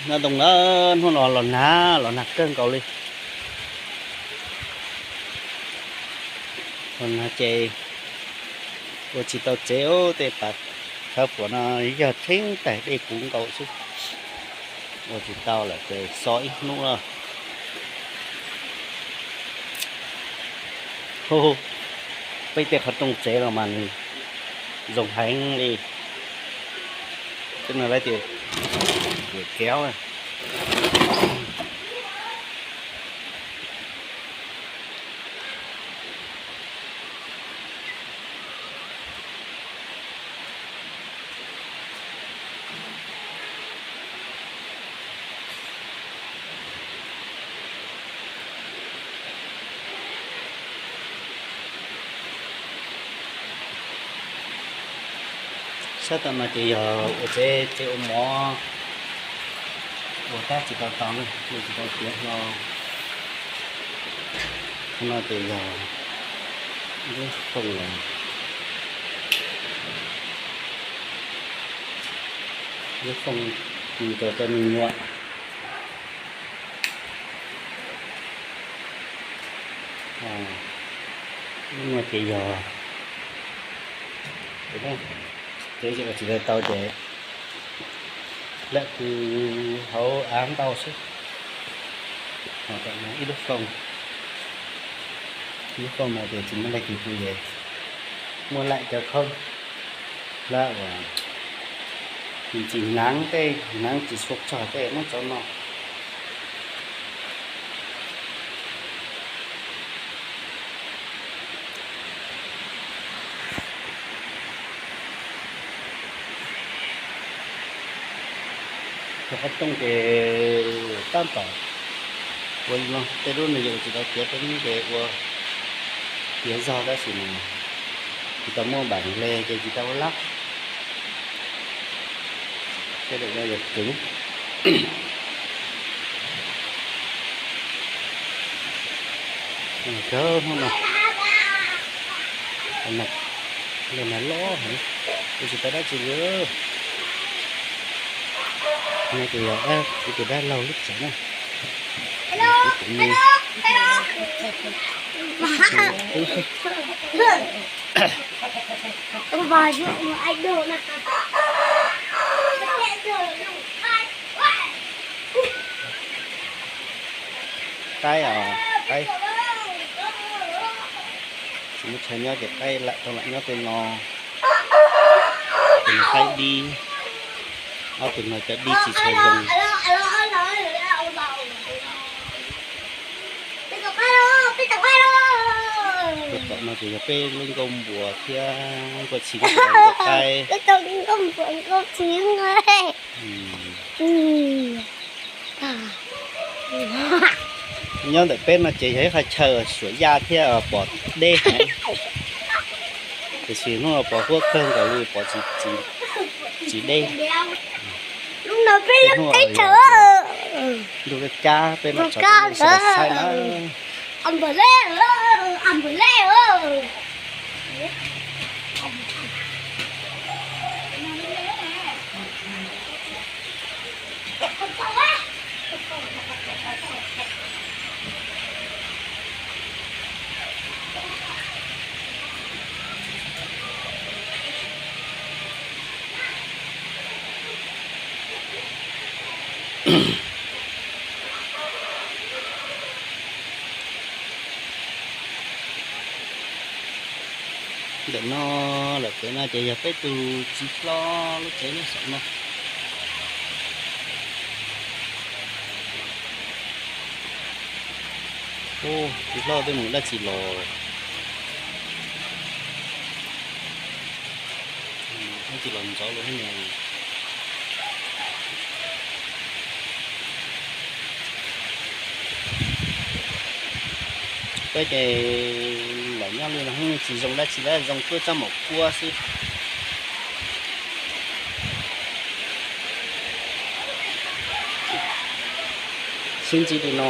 Noj ntoo na, hnub no los nag, los nag kawg nkaus li. Los nag ces ua tsis tau tsev, tej pas khawb puas no yog theeb tais dej puv nkaus xwb. Ua tsis tau lawm ces so ib hnub na. Peb tej qhov rooj tsev los mas nws zoo heev li. Tej no lawv tias kuam kev. Sab tom no ces yog ua tsev, tsev ua mov, ua tab tsis tau tau, ua tsis tau tiav hlo. Qhov no ces yog lub fooj, lub fooj rau cov me nyuam. Lub no ces yog, ces tsis tau tau ces lawm kwv hauv av ntau xwb. Ib lub fooj, ib lub fooj no ces tsis muaj leej twg pw ces muaj laim cov khoob lawm uas tsis hnav tej, hnav tsis tshua txog tej muab tso no. Cov qhov rooj ces tab tom ua li no, tej lub no yus tsis tau tiav, tej lub ces ua tiav zog tab sis mas tsis tau muaj npam le ces tsis tau ua lab. Tej lub no yog kev kawg hnub no. Los nag loj heev, ua tsis tau dab tsi li. No ces yog kuv tus dab laug lub tsev na. Kuv tus me Qaib os, qaib. Tsis muaj chaw nyob ces qaib lam tau lam nyob tej no. Tus no qaib dib, ob tug no cov dib tsis tshua zoo. Tom no ces yog peb lub nkuaj npuas thiab nkuaj txhis, nkuaj qaib. Nyob ntawm peb no ces yog ib qhov chaw suam yaj thiab pom deb heev, tiam sis hnub no pom huab kawg nkaus li, pom tsis deb. Ntuj cab peb no tso sawv daws saib na. Ntawm no lawm pem no ces yog peb tus txiv hlob lub tsev nyob saum no. Tus txiv hlob twb mus dab tsi los, tsis los ntxov los ne. Peb ces lam nyob li no tsis zoo dab tsi, zoo tuaj txaj muag kuab xwb. Sib ntsib li no.